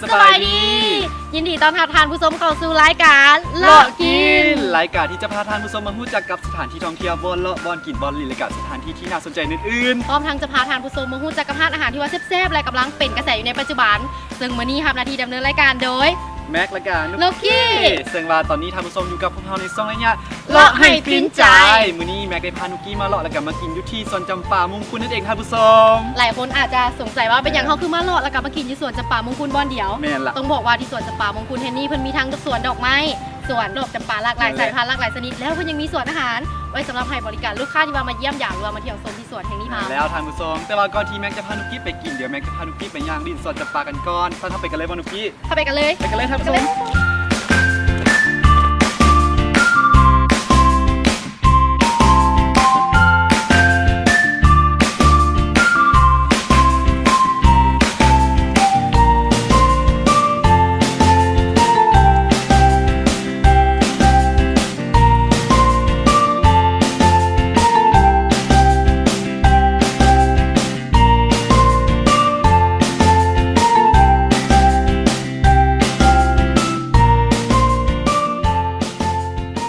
ສະບາຍດີ ຍິນດີຕ້ອນຮັບທ່ານຜູ້ຊົມເຂົ້າສູ່ລາຍການເລາະກິນ ລາຍການທີ່ຈະພາທ່ານຜູ້ຊົມມາຮູ້ຈັກກັບສະຖານທີ່ທ່ອງທ່ຽວ, ບ່ອນເລາະ, ບ່ອນກິນ, ບ່ອນຫຼິ້ນ ແລະກະສະຖານທີ່ທີ່ໜ້າສົນໃຈອື່ນໆ ພ້ອມທັງຈະພາທ່ານຜູ້ຊົມມາຮູ້ຈັກກັບຮ້ານອາຫານທີ່ວ່າແຊບໆ ແລະກຳລັງເປັນກະແສຢູ່ໃນປັດຈຸບັນ. ເຊິ່ງມື້ນີ້ຮັບໜ້າທີ່ດຳເນີນລາຍການໂດຍ ແມັກ ແລະກະ ໂນກີ້ ເຊິ່ງວ່າຕອນນີ້ທ່ານຜູ້ຊົມຢູ່ກັບພວກເຮົາໃນຊ່ອງໄລຍະ ເລາະໃຫ້ປິ່ນໃຈ. ມື້ນີ້ແມັກໄດ້ພານຸກກີ້ມາເລາະ ແລະກະມາກິນຢູ່ທີ່ສວນຈຳປາມຸງຄຸນນັ້ນເອງທ່ານຜູ້ຊົມ. ຫຼາຍຄົນອາດຈະສົງໄສວ່າເປັນຫຍັງເຮົາຄືມາເລາະ ແລະກະມາກິນຢູ່ສວນຈຳປາມຸງຄຸນບ່ອນດຽວ. ແມ່ນລະ ຕ້ອງບອກວ່າທີ່ສວນຈຳປາມຸງຄຸນແຫ່ງນີ້ ເພິ່ນມີທັງສວນດອກໄມ້, ສວນດອກຈຳປາຫຼາກຫຼາຍສາຍພັນ ຫຼາກຫຼາຍຊະນິດ ແລ້ວເພິ່ນຍັງມີສວນອາຫານໄວ້ສຳລັບໃຫ້ບໍລິການລູກຄ້າທີ່ວ່າມາຢ້ຽມຢາມ ຫຼືວ່າມາທ່ຽວຊົມທີ່ສວນແຫ່ງນີ້. ແມ່ນແລ້ວທ່ານຜູ້ຊົມ ແຕ່ວ່າກ່ອນທີ່ແມັກຈະພານຸກກີ້ໄປກິນ ດຽວແມັກຈະພານຸກກີ້ໄປຍ່າງຫຼິ້ນສວນຈຳປາກັນກ່ອນ. ຊັ້ນເຮົາໄປກັນເລີຍບໍ່ນຸກກີ້? ເຮົາໄປກັນເລີຍ ໄປກັນເລີຍທ່ານຜູ້ຊົມ.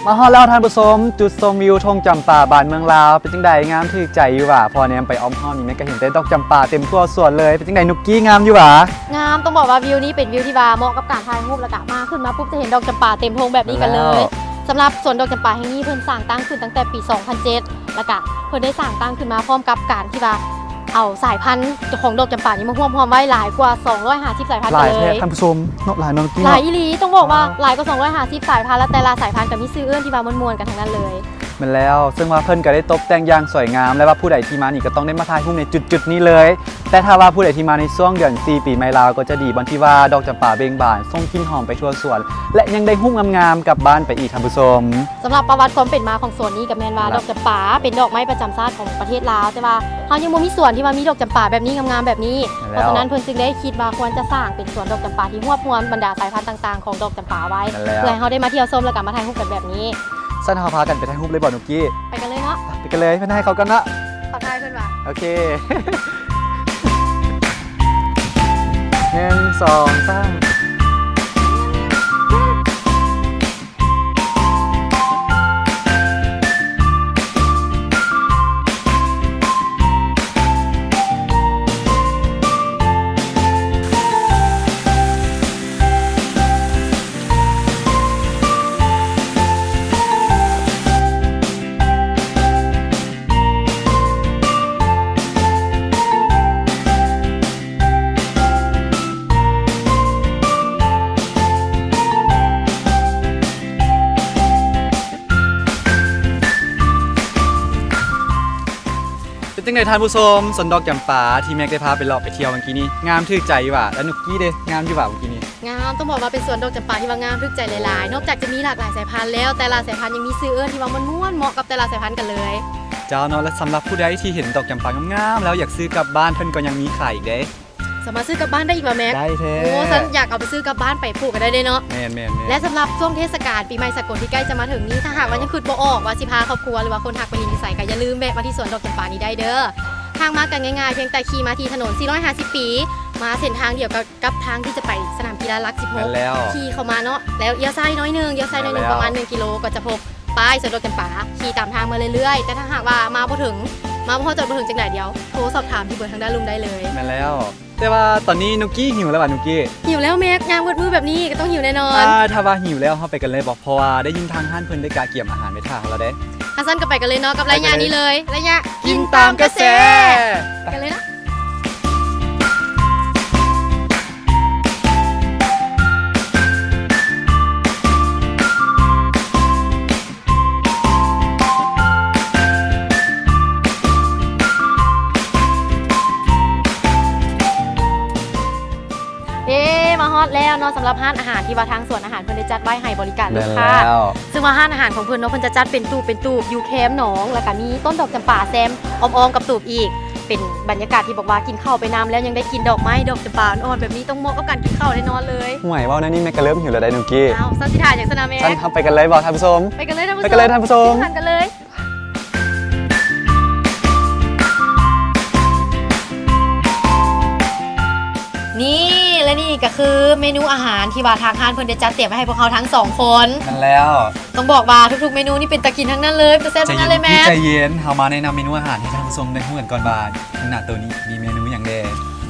ມາຮອດແລ້ວທ່ານຜູ້ຊົມ ຈຸດຊົມວິວທົ່ງຈຳປາ ບ້ານເມືອງລາວ ເປັນຈັ່ງໃດ ງາມຖືກໃຈຢູ່ຫວາ? ພໍແນມໄປອ້ອມຮອບນີ້ ແມ່ນກະເຫັນແຕ່ດອກຈຳປາເຕັມທົ່ວສວນເລີຍ. ເປັນຈັ່ງໃດ ນຸກກີ້ ງາມຢູ່ຫວາ? ງາມ ຕ້ອງບອກວ່າວິວນີ້ເປັນວິວທີ່ວ່າເໝາະກັບການຖ່າຍຮູບ ແລ້ວກະມາຂຶ້ນມາປຸບຈະເຫັນດອກຈຳປາເຕັມທົ່ງແບບນີ້ກັນເລີຍ. ແລ້ວ ສຳລັບສວນດອກຈຳປາແຫ່ງນີ້ ເພິ່ນສ້າງຕັ້ງຂຶ້ນຕັ້ງແຕ່ປີສອງພັນເຈັດ ແລ້ວກະເພິ່ນໄດ້ສ້າງຕັ້ງຂຶ້ນມາພ້ອມກັບການທີ່ວ່າ ເອົາສາຍພັນຂອງດອກຈຳປານີ້ມາຮວບຮວມໄວ້ຫຼາຍກວ່າສອງຮ້ອຍຫ້າສິບສາຍພັນ ຫຼາຍແທ້ ກັນເລີຍ ທ່ານຜູ້ຊົມເນາະ ຫຼາຍເນາະ ໜຶ່ງກີ້ ຫຼາຍອີ່ຫຼີ. ຕ້ອງບອກວ່າ ເນາະ ຫຼາຍກວ່າສອງຮ້ອຍຫ້າສິບສາຍພັນ ແລ້ວແຕ່ລະສາຍພັນກໍມີຊື່ອື່ນທີ່ວ່າມ່ວນໆກັນທັງນັ້ນເລີຍ. ແມ່ນແລ້ວ ເຊິ່ງວ່າເພິ່ນກໍໄດ້ຕົບແຕ່ງຢ່າງສວຍງາມ ແລະວ່າຜູ້ໃດທີ່ມານີ້ກໍຕ້ອງໄດ້ມາຖ່າຍຮູບໃນຈຸດໆນີ້ເລີຍ. ແຕ່ຖ້າວ່າຜູ້ໃດທີ່ມາໃນຊ່ວງເດືອນສີ່ປີໃໝ່ລາວກໍຈະດີ ບ່ອນທີ່ວ່າດອກຈຳປາເບັ່ງບານ ສົ່ງກິ່ນຫອມໄປທົ່ວສວນ ແລະຍັງໄດ້ຮູບງາມໆກັບບ້ານໄປອີກ ທ່ານຜູ້ຊົມ. ສຳລັບປະຫວັດຄວາມເປັນມາຂອງສວນນີ້ກໍແມ່ນວ່າ ແມ່ນລະ ດອກຈຳປາເປັນດອກໄມ້ປະຈຳຊາດຂອງປະເທດລາວ ແຕ່ວ່າເຮົາຍັງບໍ່ມີສວນທີ່ວ່າມີດອກຈຳປາແບບນີ້ ງາມໆແບບນີ້. ແມ່ນແລ້ວ ເພາະສະນັ້ນເພິ່ນຈຶ່ງໄດ້ຄິດວ່າຄວນຈະສ້າງເປັນສວນດອກຈຳປາທີ່ຮວບຮວມບັນດາສາຍພັນຕ່າງໆຂອງດອກຈຳປາໄວ້ ແມ່ນແລ້ວ ເພື່ອໃຫ້ເຮົາໄດ້ມາທ່ຽວຊົມ ແລ້ວກໍມາຖ່າຍຮູບກັນແບບນີ້. ຊັ້ນເຮົາພາກັນໄປຖ່າຍຮູບເລີຍບໍ່ ນຸກກີ້? ໄປກັນເລີຍເນາະ ໄປກັນເລີຍ ເພິ່ນໃຫ້ເຂົາກ່ອນເນາະ. ຂໍຖ່າຍເພິ່ນວ່າ ໂອເຄ ໜຶ່ງ ສອງ ສາມ. ເປັນຈັ່ງໃດທ່ານຜູ້ຊົມ ສວນດອກຈຳປາທີ່ແມັກໄດ້ພາໄປເລາະໄປທ່ຽວມື້ກີ້ນີ້ ງາມຖືກໃຈຢູ່ຫວາ? ແລ້ວນຸກກີ້ເດ ງາມຢູ່ຫວາມື້ກີ້ນີ້? ງາມ ຕ້ອງບອກວ່າເປັນສວນດອກຈຳປາທີ່ວ່າງາມຖືກໃຈຫຼາຍໆ ໂອ້ ນອກຈາກຈະມີຫຼາກຫຼາຍສາຍພັນແລ້ວ ແຕ່ລະສາຍພັນຍັງມີຊື່ເອີ້ນທີ່ວ່າມ່ວນໆ ເໝາະກັບແຕ່ລະສາຍພັນກັນເລີຍ. ເຈົ້າເນາະ ແລະສຳລັບຜູ້ໃດທີ່ເຫັນດອກຈຳປາງາມໆແລ້ວ ຢາກຊື້ກັບບ້ານ ເພິ່ນກໍຍັງມີຂາຍອີກເດ້. ສາມາດຊື້ກັບບ້ານໄດ້ອີກຫວາແມັກ? ໄດ້ແທ້. ໂອ້ ຊັ້ນຢາກເອົາໄປຊື້ກັບບ້ານໄປປູກກໍໄດ້ເດ້ເນາະ. ແມ່ນໆໆ ແລະສຳລັບຊ່ວງເທດສະການປີໃໝ່ສາກົນທີ່ໃກ້ຈະມາເຖິງນີ້ ຖ້າຫາກວ່າຍັງຄິດບໍ່ອອກວ່າຊິພາຄອບຄົວ ຫຼືວ່າຄົນຮັກໄປຫຼິ້ນຢູ່ໃສ ກໍຢ່າລືມແວະມາທີ່ສວນດອກຈຳປານີ້ໄດ້ເດີ. ທາງມາກໍງ່າຍໆ ພຽງແຕ່ຂີ່ມາທີ່ຖະໜົນສີ່ຮ້ອຍຫ້າສິບປີ ມາເສັ້ນທາງດຽວກັບ ກັບທາງທີ່ຈະໄປສະໜາມກິລາຫຼັກສິບຫົກ ແມ່ນແລ້ວ ຂີ່ເຂົ້າມາເນາະ ແລ້ວລ້ຽວຊ້າຍໜ້ອຍໜຶ່ງ ລ້ຽວຊ້າຍໜ້ອຍໜຶ່ງ ແມ່ນແລ້ວ ປະມານໜຶ່ງກິໂລກໍຈະພົບປ້າຍສວນດອກຈຳປາ ຂີ່ຕາມທາງມາເລື້ອຍໆ. ແຕ່ຖ້າຫາກວ່າມາບໍ່ເຖິງ ມາບໍ່ຮອດ ຈອດບໍ່ເຖິງຈັ່ງໃດ ດຽວໂທສອບຖາມທີ່ເບີທາງດ້ານລຸ່ມໄດ້ເລີຍ. ແມ່ນແລ້ວ ແຕ່ວ່າຕອນນີ້ນຸກກີ້ຫິວແລ້ວຫວາ ນຸກກີ້? ຫິວແລ້ວແມັກ ຍ່າງເບິດມື້ແບບນີ້ກໍຕ້ອງຫິວແນ່ນອນ. ອ່າ ຖ້າວ່າຫິວແລ້ວເຮົາໄປກັນເລີຍບໍ? ເພາະວ່າໄດ້ຍິນທາງຮ້ານເພິ່ນໄດ້ກະກຽມອາຫານໄວ້ຖ້າເຮົາແລ້ວເດ້. ຄັນຊັ້ນກໍໄປກັນເລີຍເນາະ ກັບໄລຍະນີ້ເລີຍ ໄລຍະກິນຕາມກະແສ ໄປກັນເລີຍເນາະ. ເອີ ມາຮອດແລ້ວເນາະ ສຳລັບຮ້ານອາຫານທີ່ວ່າທາງສວນອາຫານເພິ່ນໄດ້ຈັດໄວ້ໃຫ້ບໍລິການລູກຄ້າ. ແມ່ນແລ້ວ ຊຶ່ງວ່າຮ້ານອາຫານຂອງເພິ່ນເນາະ ເພິ່ນຈະຈັດເປັນຕູບເປັນຕູບຢູ່ແຄມໜອງ ແລ້ວກະມີຕົ້ນດອກຈຳປາແຊມອ້ອມໆກັບຕູບອີກ. ເປັນບັນຍາກາດທີ່ບອກວ່າກິນເຂົ້າໄປນຳ ແລ້ວຍັງໄດ້ກິ່ນດອກໄມ້ ດອກຈຳປາອ່ອນໆແບບນີ້ ຕ້ອງເໝາະກັບການກິນເຂົ້າແນ່ນອນເລີຍ. ຫ້ວຍ ເວົ້າແນວນີ້ແມັກກໍເລີ່ມຫິວແລ້ວໃດ໋ ນຸກກີ້. ອ້າວ ຊັ້ນຊິຖ້າຫຍັງຊັ້ນນະແມັກ? ຊັ້ນເຮົາໄປກັນເລີຍບໍທ່ານຜູ້ຊົມ? ໄປກັນເລີຍທ່ານຜູ້ຊົມ ໄປກັນເລີຍທ່ານຜູ້ຊົມ ກິນນຳກັນເລີຍ. ນີ້ ແລະນີ້ ກໍຄືເມນູອາຫານທີ່ວ່າທາງຮ້ານເພິ່ນໄດ້ຈັດຕຽມໄວ້ໃຫ້ພວກເຮົາທັງສອງຄົນ. ແມ່ນແລ້ວ. ຕ້ອງບອກວ່າທຸກໆເມນູນີ້ເປັນຕາກິນທັງນັ້ນເລີຍ ເປັນຕາແຊບທັງນັ້ນເລີຍແມັດ. ໃຈເຢັນ ໃຈເຢັນ ເຮົາມາແນະນຳເມນູອາຫານໃຫ້ທ່ານຜູ້ຊົມໄດ້ຮູ້ກັນກ່ອນວ່າ ຂ້າງໜ້າໂຕນີ້ມີເມນູຫຍັງແດ່.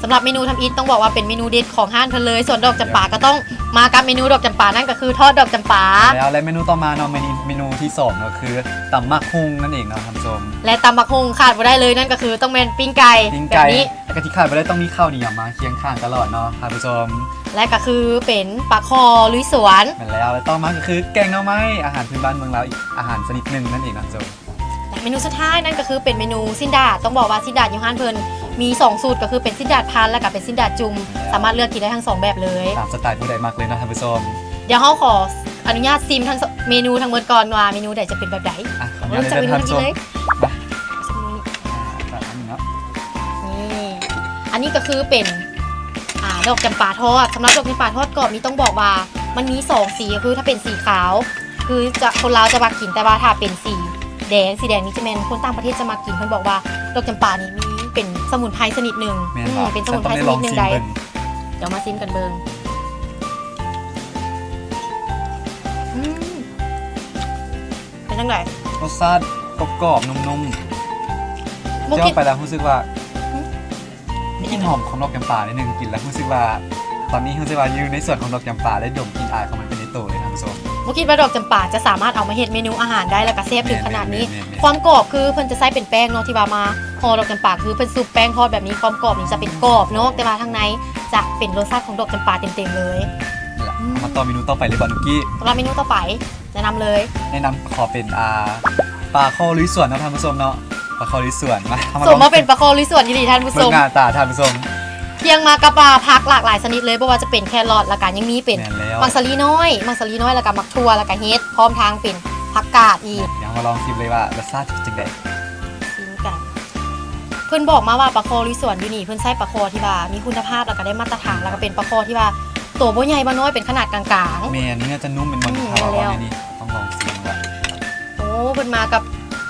ສຳລັບເມນູທຳອິດຕ້ອງບອກວ່າເປັນເມນູເດັດຂອງຮ້ານເພິ່ນເລີຍ ສ່ວນດອກຈຳປາກໍຕ້ອງມາກັບເມນູດອກຈຳປາ ນັ້ນກໍຄືທອດດອກຈຳປາ. ແລ້ວ ແລະ ເມນູຕໍ່ມາເນາະ ເມນູ ເມນູທີສອງກໍຄືຕຳໝາກຫຸ່ງນັ້ນເອງເນາະທ່ານຜູ້ຊົມ. ແລະ ຕຳໝາກຫຸ່ງຂາດບໍ່ໄດ້ເລີຍ ນັ້ນກໍຄືຕ້ອງແມ່ນປີ້ງໄກ່. ປີ້ງໄກ່. ແບບນີ້ ແລ້ວກໍທີ່ຂາດບໍ່ໄດ້ຕ້ອງມີເຂົ້າໜຽວມາຄຽງຂ້າງຕະຫຼອດເນາະທ່ານຜູ້ຊົມ. ແລະ ກໍຄືເປັນປາຄໍລຸຍສວນ. ແມ່ນແລ້ວ ແລະ ຕໍ່ມາກໍຄືແກງໜໍ່ໄມ້ ອາຫານພື້ນບ້ານເມືອງລາວ ອີກອາຫານຊະນິດໜຶ່ງນັ້ນເອງທ່ານຜູ້ຊົມ. ແລະ ເມນູສຸດທ້າຍນັ້ນກໍຄືເປັນເມນູຊີ້ນດາດ. ຕ້ອງບອກວ່າຊີ້ນດາດຢູ່ຮ້ານເພິ່ນມີສອງສູດ ກໍຄືເປັນຊີ້ນດາດພັນ ແລ້ວກໍເປັນຊີ້ນດາດຈຸ່ມ. ແມ່ນແລ້ວ. ສາມາດເລືອກກິນໄດ້ທັງສອງແບບເລີຍ. ຕາມສະໄຕຜູ້ໃດມັກເລີຍເນາະທ່ານຜູ້ຊົມ. ດຽວເຮົາຂໍອະນຸຍາດຊີມທັງ ສ- ເມນູທັງໝົດກ່ອນວ່າເມນູໃດຈະເປັນແບບໃດ. ອ່ະ ເລີ່ມຈາກເມນູທຳອິດເລີຍ. ມາ ອັນນີ້ເນາະ ນີ້ ອັນນີ້ກໍຄືເປັນ ອ່າ ດອກຈຳປາທອດ. ສຳລັບດອກຈຳປາທອດກອບນີ້ຕ້ອງບອກວ່າມັນມີສອງສີ ກໍຄືຖ້າເປັນສີຂາວ ຄືຈະ ຄົນລາວຈະມັກກິນ ແຕ່ວ່າຖ້າເປັນສີແດງ ສີແດງນີ້ຈະແມ່ນຄົນຕ່າງປະເທດຈະມັກກິນ. ເພິ່ນບອກວ່າດອກຈຳປານີ້ມີ ເປັນສະໝຸນໄພຊະນິດໜຶ່ງ. ແມ່ນບໍ່? ອືມ ເປັນສະໝຸນໄພຊະນິດໜຶ່ງໃດ. ດຽວມາຊີມກັນເບິ່ງ. ອືມ ເປັນຈັ່ງໃດ? ລົດຊາດກອບໆ ນຸ່ມໆ ບໍ່ ເຈາະກິນ ໄປແລ້ວຮູ້ສຶກວ່າ ຫຶ? ມີກິ່ນຫອມຂອງດອກຈຳປາໜ້ອຍໜຶ່ງ ກິນແລ້ວຮູ້ສຶກວ່າ ຕອນນີ້ຮູ້ສຶກວ່າຢູ່ໃນສວນຂອງດອກຈຳປາ ໄດ້ດົມກິ່ນອາຍຂອງມັນໄປໃນໂຕເລີຍທ່ານຜູ້ຊົມ. ບໍ່ຄິດວ່າດອກຈຳປາຈະສາມາດເອົາມາເຮັດເມນູອາຫານໄດ້ ແລ້ວກໍແຊບເຖິງຂະໜາດນີ້. ແມ່ນໆໆໆ. ຄວາມກອບຄືເພິ່ນຈະໃຊ້ເປັນແປ້ງເນາະ ທີ່ວ່າມາຫໍ່ດອກຈຳປາ ຄືເພິ່ນຊຸບແປ້ງທອດແບບນີ້ ຄວາມກອບນີ້ຈະເປັນກອບນອກ ແຕ່ວ່າທາງໃນຈະເປັນລົດຊາດຂອງດອກຈຳປາເຕັມໆເລີຍ. ອືມ ມາຕໍ່ເມນູຕໍ່ໄປເລີຍບໍ່ ນຸກກີ້? ສຳລັບເມນູຕໍ່ໄປ ແນະນຳເລີຍ. ແນະນຳຂໍເປັນ ອ່າ ປາຄໍລຸຍສວນເນາະທ່ານຜູ້ຊົມເນາະ. ປາຄໍລຸຍສວນ ມາ ເຮົາມາ ສົມວ່າເປັນປາຄໍລຸຍສວນອີ່ຫຼີທ່ານຜູ້ຊົມ. ເບິ່ງໜ້າຕາທ່ານຜູ້ຊົມ. ຄຽງມາກັບ ອ່າ ຜັກຫຼາກຫຼາຍຊະນິດເລີຍ ບໍ່ວ່າຈະເປັນແຄຣອດ ແລ້ວກໍຍັງມີເປັນ ແມ່ນແລ້ວ ໝາກສາລີນ້ອຍ ໝາກສາລີນ້ອຍ ແລ້ວກໍໝາກຖົ່ວ ແລ້ວກໍເຫັດ ພ້ອມທັງເປັນຜັກກາດອີກ. ດຽວເຮົາມາລອງຊີມເລີຍວ່າລົດຊາດຈະເປັນຈັ່ງໃດ. ຊີມກັນ. ເພິ່ນບອກມາວ່າປາຄໍລຸຍສວນຢູ່ນີ້ ເພິ່ນໃຊ້ປາຄໍທີ່ວ່າມີຄຸນນະພາບ ແລ້ວກໍໄດ້ມາດຕະຖານ ແລ້ວກໍເປັນປາຄໍທີ່ວ່າໂຕບໍ່ໃຫຍ່ບໍ່ນ້ອຍ ເປັນຂະໜາດກາງໆ. ແມ່ນ ເນື້ອຈະນຸ້ມ ເປັນບ່ອນ ອືມ ທີ່ຖ້າວ່າ ແມ່ນແລ້ວ ເວົ້າໃນນີ້ ຕ້ອງລອງຊີມວ່າ ໂອ້ ເພິ່ນມາກັບ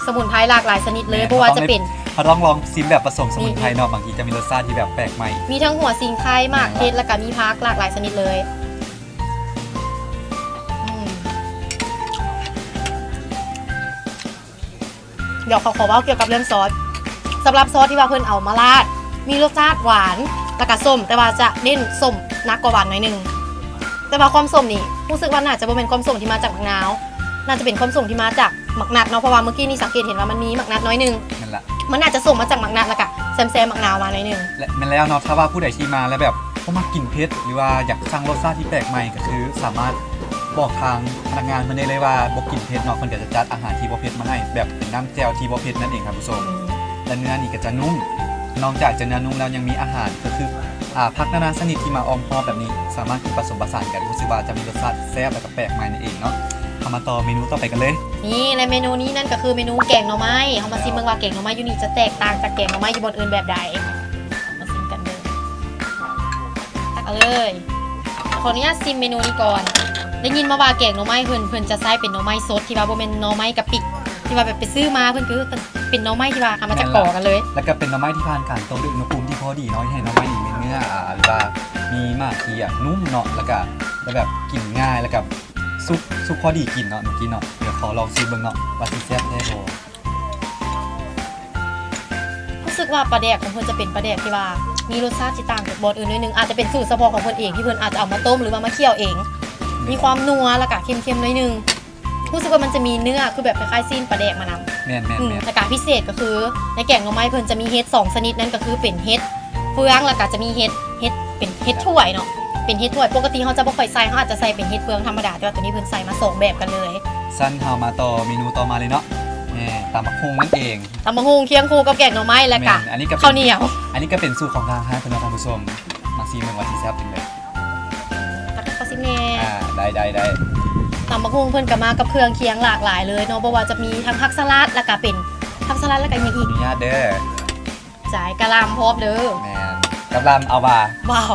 ສະໝຸນໄພຫຼາກຫຼາຍຊະນິດເລີຍ. ແມ່ນ ບໍ່ວ່າຈະເປັນ ເຮົາຕ້ອງລອງຊີມແບບປະສົມສະໝຸນໄພເນາະ. ນີ້ ບາງທີຈະມີລົດຊາດທີ່ແບບແປກໃໝ່. ມີທັງຫົວສີງໄຄ ໝາກເຫັດ ແມ່ນ ແລ້ວກໍມີຜັກຫຼາກຫຼາຍຊະນິດເລີຍ. ອືມ ດຽວເຮົາຂໍເວົ້າກ່ຽວກັບເລື່ອງຊອດ. ສຳລັບຊອດທີ່ວ່າເພິ່ນເອົາມາລາດ ມີລົດຊາດຫວານ ແລ້ວກະສົ້ມ ແຕ່ວ່າຈະເນັ້ນສົ້ມໜັກກວ່າຫວານໜ້ອຍໜຶ່ງ. ແຕ່ວ່າຄວາມສົ້ມນີ້ ຮູ້ສຶກວ່າໜ້າຈະບໍ່ແມ່ນຄວາມສົ້ມທີ່ມາຈາກໝາກນາວ ໜ້າຈະເປັນຄວາມສົ້ມທີ່ມາຈາກໝາກນັດເນາະ ເພາະວ່າມື້ກີ້ນີ້ສັງເກດເຫັນວ່າມັນມີໝາກນັດໜ້ອຍໜຶ່ງ. ແມ່ນລະ. ມັນອາດຈະສົ້ມມາຈາກໝາກນັດ ແລ້ວກະແຊມໆໝາກນາວມາໜ້ອຍໜຶ່ງ. ແລະ ແມ່ນແລ້ວເນາະ ຖ້າວ່າຜູ້ໃດທີ່ມາແລ້ວແບບບໍ່ມັກກິນເຜັດ ຫຼືວ່າຢາກສັ່ງລົດຊາດທີ່ແປກໃໝ່ ກໍຄືສາມາດບອກທາງພະນັກງານເພິ່ນໄດ້ເລີຍວ່າບໍ່ກິນເຜັດເນາະ ເພິ່ນກໍຈະຈັດອາຫານທີ່ບໍ່ເຜັດມາໃຫ້ ແບບເປັນນ້ຳແຈ່ວທີ່ບໍ່ເຜັດນັ້ນເອງທ່ານຜູ້ຊົມ. ອືມ ແລະ ເນື້ອນີ້ກໍຈະນຸ້ມ ນອກຈາກຈະເນື້ອນຸ້ມແລ້ວຍັງມີອາຫານ ກໍຄື ອ່າ ຜັກນານາຊະນິດທີ່ມາອ້ອມຮອບແບບນີ້ ສາມາດກິນປະສົມປະສານກັນ ຮູ້ສຶກວ່າຈະມີລົດຊາດແຊບ ແລ້ວກໍແປກໃໝ່ນັ້ນເອງເນາະ. ເຮົາມາຕໍ່ເມນູຕໍ່ໄປກັນເລີຍ. ນີ້ ແລະ ເມນູນີ້ນັ້ນກໍຄືເມນູແກງໜໍ່ໄມ້. ເຮົາມາຊີມເບິ່ງວ່າແກງໜໍ່ໄມ້ຢູ່ນີ້ຈະແຕກຕ່າງຈາກແກງໜໍ່ໄມ້ຢູ່ບ່ອນອື່ນແບບໃດ. ມາຊີມກັນເບິ່ງ. ຕັກເອົາເລີຍ. ຂໍອະນຸຍາດຊີມເມນູນີ້ກ່ອນ. ໄດ້ຍິນມາວ່າແກງໜໍ່ໄມ້ເພິ່ນ ເພິ່ນຈະໃຊ້ເປັນໜໍ່ໄມ້ສົດ ທີ່ວ່າບໍ່ແມ່ນໜໍ່ໄມ້ກະປິ ທີ່ວ່າແບບໄປຊື້ມາ ເພິ່ນຄືເປັນໜໍ່ໄມ້ທີ່ວ່າເອົາມາຈາກ ແມ່ນລະ ກໍກັນເລີຍ ແລ້ວກໍເປັນໜໍ່ໄມ້ທີ່ຜ່ານການຕົ້ມດ້ວຍອຸນຫະພູມທີ່ພໍດີເນາະ ເຮັດໃຫ້ໜໍ່ໄມ້ນີ້ມີເນື້ອ ອ່າ ຫຼືວ່າມີໝາກທີ່ ອ່າ ນຸ້ມເນາະ ແລ້ວກໍ ແລ້ວແບບກິນງ່າຍ ແລ້ວກໍ ສຸກ ສຸກພໍດີກິນເນາະ ເມື່ອກີ້ເນາະ. ດຽວຂໍລອງຊີມເບິ່ງເນາະ ວ່າຊິແຊບແທ້ບໍ່. ຮູ້ສຶກວ່າປາແດກຂອງເພິ່ນຈະເປັນປາແດກທີ່ວ່າມີລົດຊາດທີ່ຕ່າງຈາກບ່ອນອື່ນໜ້ອຍໜຶ່ງ ອາດຈະເປັນສູດສະເພາະຂອງເພິ່ນເອງ ທີ່ເພິ່ນອາດຈະເອົາມາຕົ້ມ ຫຼືວ່າມາຂ້ຽວເອງ. ແມ່ນ. ມີຄວາມນົວ ແລ້ວກະເຄັມໆໜ້ອຍໜຶ່ງ. ຮູ້ສຶກວ່າມັນຈະມີເນື້ອ ຄືແບບຄ້າຍໆຊີ້ນປາແດກມານຳ. ແມ່ນໆໆ. ອືມ ແລ້ວກະພິເສດກໍຄືໃນແກງໜໍ່ໄມ້ເພິ່ນຈະມີເຫັດສອງຊະນິດ ນັ້ນກໍຄືເປັນເຫັດ ເຟືອງ ແລ້ວກະຈະມີເຫັດ ເຫັດ ເປັນເຫັດຖ້ວຍເນາະ ເປັນເຫັດຖ້ວຍ. ປົກກະຕິເຮົາຈະບໍ່ຄ່ອຍໃສ່ ເຮົາອາດຈະໃສ່ເປັນເຫັດເຟືອງທຳມະດາ ແຕ່ວ່າໂຕນີ້ເພິ່ນໃສ່ມາສອງແບບກັນເລີຍ. ຊັ້ນເຮົາມາຕໍ່ເມນູຕໍ່ມາເລີຍເນາະ ແມ່ນ ຕຳບັກຫຸ່ງນັ້ນເອງ. ຕຳບັກຫຸ່ງຄຽງຄູ່ກັບແກງໜໍ່ໄມ້ ແລ້ວກະ ແມ່ນ ອັນນີ້ກໍເປັນ ເຂົ້າໜຽວ. ອັນນີ້ກໍເປັນສູດຂອງທາງຮ້ານເພິ່ນເນາະທ່ານຜູ້ຊົມ. ມາຊີມເບິ່ງວ່າຊິແຊບຈັ່ງໃດ. ຕັກໃຫ້ຂ້ອຍຊີມແດ່. ອ່າ ໄດ້ໆໆ. ຕຳບັກຫຸ່ງເພິ່ນກໍມາກັບເຄື່ອງຄຽງຫຼາກຫຼາຍເລີຍເນາະ ບໍ່ວ່າຈະມີທັງຜັກສະຫຼັດ ແລ້ວກະເປັນ ຜັກສະຫຼັດ ແລ້ວກະຫຍັງອີກ? ອະນຸຍາດເດີ. ໃສ່ກະຫຼ່ຳພ້ອມເດີ. ແມ່ນ ກະຫຼ່ຳເອົາວ່າ. ວ້າວ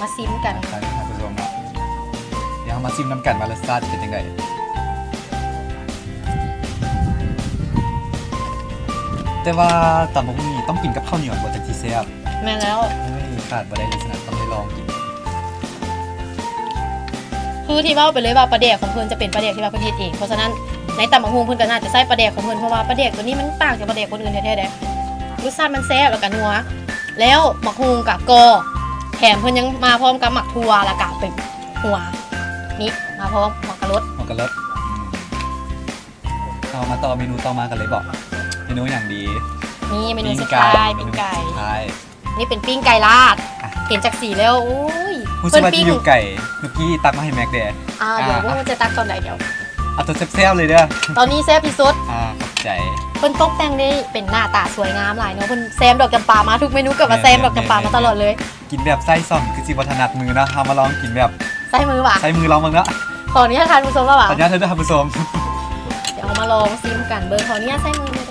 ມາຊີມກັນ ທ່ານຜູ້ຊົມເນາະ. ດຽວເຮົາມາຊີມນຳກັນວ່າລົດຊາດເປັນຈັ່ງໃດ. ແຕ່ວ່າຕຳບັກຫຸ່ງນີ້ຕ້ອງກິນກັບເຂົ້າໜຽວບໍ່ ຈັ່ງຊິແຊບ. ແມ່ນແລ້ວ. ເອີຍ ຂາດບໍ່ໄດ້ເລີຍ ສະນັ້ນຕ້ອງໄດ້ລອງກິນ. ຄືທີ່ເວົ້າໄປເລີຍວ່າປາແດກຂອງເພິ່ນຈະເປັນປາແດກທີ່ວ່າເພິ່ນເຮັດເອງ ເພາະສະນັ້ນໃນຕຳບັກຫຸ່ງເພິ່ນກໍໜ້າຈະໃຊ້ປາແດກຂອງເພິ່ນ ເພາະວ່າປາແດກຕົວນີ້ມັນຕ່າງຈາກປາແດກຄົນອື່ນແທ້ໆເດ້. ລົດຊາດມັນແຊບ ແລ້ວກໍນົວ ແລ້ວບັກຫຸ່ງກໍກອບ ແຖມເພິ່ນຍັງມາພ້ອມກັບໝາກຖົ່ວ ແລ້ວກໍເປັນຫົວນີ້ມາພ້ອມ ຫົວກະໂຫຼດ ຫົວກະໂຫຼດ. ເຮົາມາຕໍ່ເມນູຕໍ່ມາກັນເລີຍບໍ? ເມນູຫຍັງດີ? ນີ້ເມນູສຸດທ້າຍ ປີ້ງໄກ່ ປີ້ງໄກ່ ນີ້ເປັນປີ້ງໄກ່ລາດ ອ່ະ ເຫັນຈາກສີແລ້ວ ໂອ້ຍ ຮູ້ສຶກວ່າຈະຢູ່ໄກ ເມື່ອກີ້ຕັກມາໃຫ້ແມັກແດ່. ອ່າ ດຽວບໍ່ຮູ້ຈະຕັກຕອນໃດ ດຽວເອົາຕົວແຊບໆເລີຍເດີ້ ຕອນນີ້ແຊບທີ່ສຸດ. ອ່າ ຂອບໃຈ. ເພິ່ນຕົກແຕ່ງໄດ້ເປັນໜ້າຕາສວຍງາມຫຼາຍເນາະ ເພິ່ນແຊມດອກຈຳປາມາທຸກເມນູ ເກືອບວ່າແຊມດອກຈຳປາມາຕະຫຼອດເລີຍ. ກິນແບບໃຊ້ຊ້ອນຄືຊິບໍ່ຖະໜັດມືເນາະ ເຮົາມາລອງກິນແບບໃຊ້ມືຫວາ? ໃຊ້ມືລອງເບິ່ງເນາະ. ຂໍອະນຸຍາດທ່ານຜູ້ຊົມແລ້ວຫວາ? ຂໍອະນຸຍາດທ່ານຜູ້ຊົມ. ດຽວເຮົາມາລອງຊີມກັນເບິ່ງ ຂໍອະນຸຍາດໃຊ້ມືເດີ້.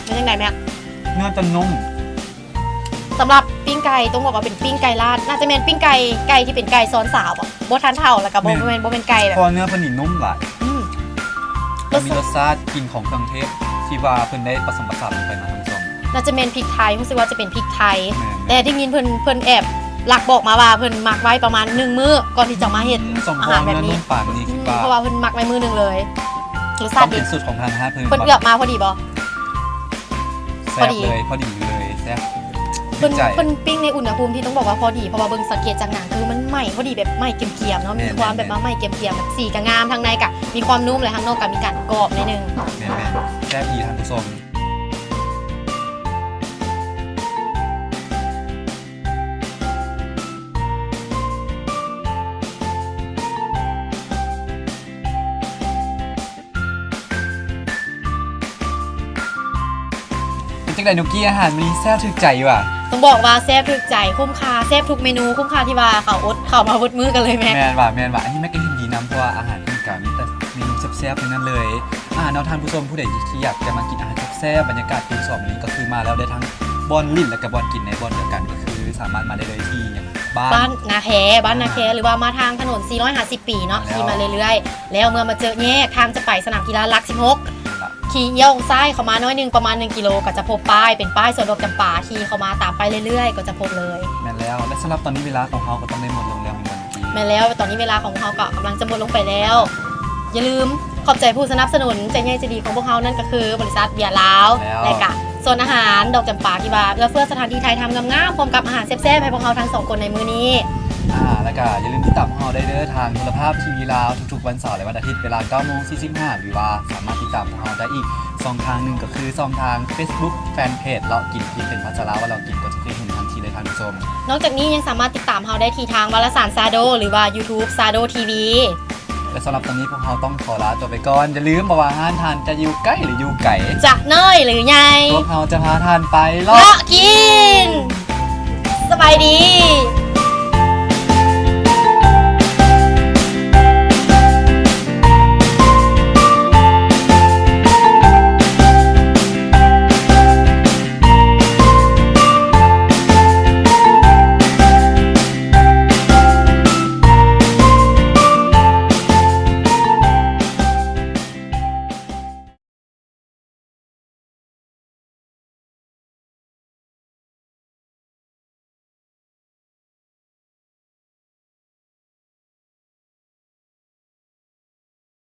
ເປັນຈັ່ງໃດແມັກ? ເນື້ອຈະນຸ້ມ. ສຳລັບປີ້ງໄກ່ ຕ້ອງບອກວ່າເປັນປີ້ງໄກ່ລາດ ໜ້າຈະແມ່ນປີ້ງໄກ່ ໄກ່ທີ່ເປັນໄກ່ຊ້ອນສາວບໍ? ບໍ່ທັນເຖົ້າ ແລ້ວກໍບໍ່ແມ່ນ ບໍ່ແມ່ນໄກ່ແບບ ເພາະວ່າເນື້ອເພິ່ນນີ້ນຸ້ມຫຼາຍ. ອືມ ແລ້ວມີລົດຊາດກິ່ນຂອງເຄື່ອງເທດທີ່ວ່າເພິ່ນໄດ້ປະສົມປະສານລົງໄປເນາະທ່ານຜູ້ຊົມ. ໜ້າຈະແມ່ນພິກໄທ ຮູ້ສຶກວ່າຈະເປັນພິກໄທ ແຕ່ໄດ້ຍິນເພິ່ນ ເພິ່ນແອບລັກບອກມາວ່າເພິ່ນໝັກໄວ້ປະມານໜຶ່ງມື້ກ່ອນທີ່ຈະມາເຮັດອາຫານແບບນີ້. ເພາະວ່າເພິ່ນໝັກໄວ້ມື້ໜຶ່ງເລີຍ. ລົດຊາດດີ ເປັນສູດຂອງທາງຮ້ານເພິ່ນ ເພິ່ນເອືອບມາພໍດີບໍ? ພໍດີເລີຍ ພໍດີເລີຍ ແຊບ. ເພິ່ນ ເພິ່ນປີ້ງໃນອຸນຫະພູມທີ່ຕ້ອງບອກວ່າພໍດີ ເພາະວ່າເບິ່ງສັງເກດຈາກໜັງ ຄືມັນໄໝ້ພໍດີ ແບບໄໝ້ກຽມໆເນາະ ມີຄວາມແບບວ່າໄໝ້ກຽມໆ ແບບສີກໍງາມ ທາງໃນກໍມີຄວາມນຸ້ມ ແລະ ທາງນອກກໍມີການກອບໜ້ອຍໜຶ່ງ. ແມ່ນໆ ແຊບດີທ່ານຜູ້ຊົມ. ເປັນຈັ່ງໃດ ນຸກກີ້ ອາຫານມື້ນີ້ແຊບຖືກໃຈຢູ່ຫວາ? ຕ້ອງບອກວ່າແຊບຖືກໃຈ ຄຸ້ມຄ່າ ແຊບທຸກເມນູ ຄຸ້ມຄ່າທີ່ວ່າເຂົາອົດເຂົ້າມາເບິດມື້ກັນເລີຍແມັກ. ແມ່ນຫວາ ແມ່ນຫວາ ອັນນີ້ແມັກກໍເຫັນດີນຳ ເພາະວ່າອາຫານເພິ່ນກໍມີແຕ່ເມນູແຊບໆທັງນັ້ນເລີຍ. ອ່າ ເນາະທ່ານຜູ້ຊົມ ຜູ້ໃດທີ່ຢາກຈະມາກິນອາຫານແຊບໆ ບັນຍາກາດຄືສອງມື້ນີ້ ກໍຄືມາແລ້ວໄດ້ທັງບ່ອນຫຼິ້ນ ແລ້ວກໍບ່ອນກິນໃນບ່ອນດຽວກັນ ກໍຄືສາມາດມາໄດ້ເລີຍທີ່ຫຍັງ ບ້ານ ບ້ານນາແຄ ບ້ານນາແຄ ອ່າ ຫຼືວ່າມາທາງຖະໜົນສີ່ຮ້ອຍຫ້າສິບປີເນາະ ແລ້ວ ຂີ່ມາເລື້ອຍໆ ແລ້ວເມື່ອມາເຈີແຍກທາງຈະໄປສະໜາມກິລາຫຼັກສິບຫົກ ແມ່ນລະ ຂີ່ລ້ຽວຊ້າຍເຂົ້າມາໜ້ອຍໜຶ່ງ ປະມານໜຶ່ງກິໂລ ກໍຈະພົບປ້າຍ ເປັນປ້າຍສວນດອກຈຳປາ ຂີ່ເຂົ້າມາຕາມໄປເລື້ອຍໆ ກໍຈະພົບເລີຍ. ແມ່ນແລ້ວ ແລະ ສຳລັບຕອນນີ້ເວລາຂອງເຮົາກໍຕ້ອງໄດ້ໝົດລົງແລ້ວແມ່ນບໍ່? ແມ່ນແລ້ວ ຕອນນີ້ເວລາຂອງເຮົາກໍກຳລັງຈະໝົດລົງໄປແລ້ວ. ຢ່າລືມຂອບໃຈຜູ້ສະໜັບສະໜູນໃຈໃຫຍ່ໃຈດີຂອງພວກເຮົາ ນັ້ນກໍຄືບໍລິສັດເບຍລາວ ແລ້ວ ແລະ ກະ ສວນອາຫານດອກຈຳປາ ທີ່ວ່າເອື້ອເຟື້ອສະຖານທີ່ຖ່າຍທຳງາມໆ ພ້ອມກັບອາຫານແຊບໆ ໃຫ້ພວກເຮົາທັງສອງຄົນໃນມື້ນີ້. ອ່າ ແລ້ວກໍຢ່າລືມຕິດຕາມພວກເຮົາໄດ້ເດີ ທາງໂທລະພາບ ທີວີລາວ ທຸກໆວັນເສົາ ແລະ ວັນອາທິດ ເວລາເກົ້າໂມງສີ່ສິບຫ້າ ຫຼືວ່າສາມາດຕິດຕາມພວກເຮົາໄດ້ອີກຊ່ອງທາງໜຶ່ງ ກໍຄືຊ່ອງທາງເຟສບຸກ ແຟນເພຈເລາະກິນ ທີ່ເປັນພາສາລາວວ່າເລາະກິນ ກໍຈະຂຶ້ນໃຫ້ທັນທີເລີຍທ່ານຜູ້ຊົມ. ນອກຈາກນີ້ຍັງສາມາດຕິດຕາມເຮົາໄດ້ທີ່ທາງວາລະສານຊາໂດ ຫຼືວ່າຢູທູບ ຊາໂດ ທີວີ. ແລະ ສຳລັບຕອນນີ້ພວກເຮົາຕ້ອງຂໍລາຕົວໄປກ່ອນ. ຢ່າລືມບໍ່ວ່າຮ້ານທ່ານຈະຢູ່ໃກ້ ຫຼື ຢູ່ໄກ, ຈະນ້ອຍ ຫຼື ໃຫຍ່, ພວກເຮົາຈະພາທ່ານໄປເລາະ ເລາະກິນ. ສະບາຍດີ.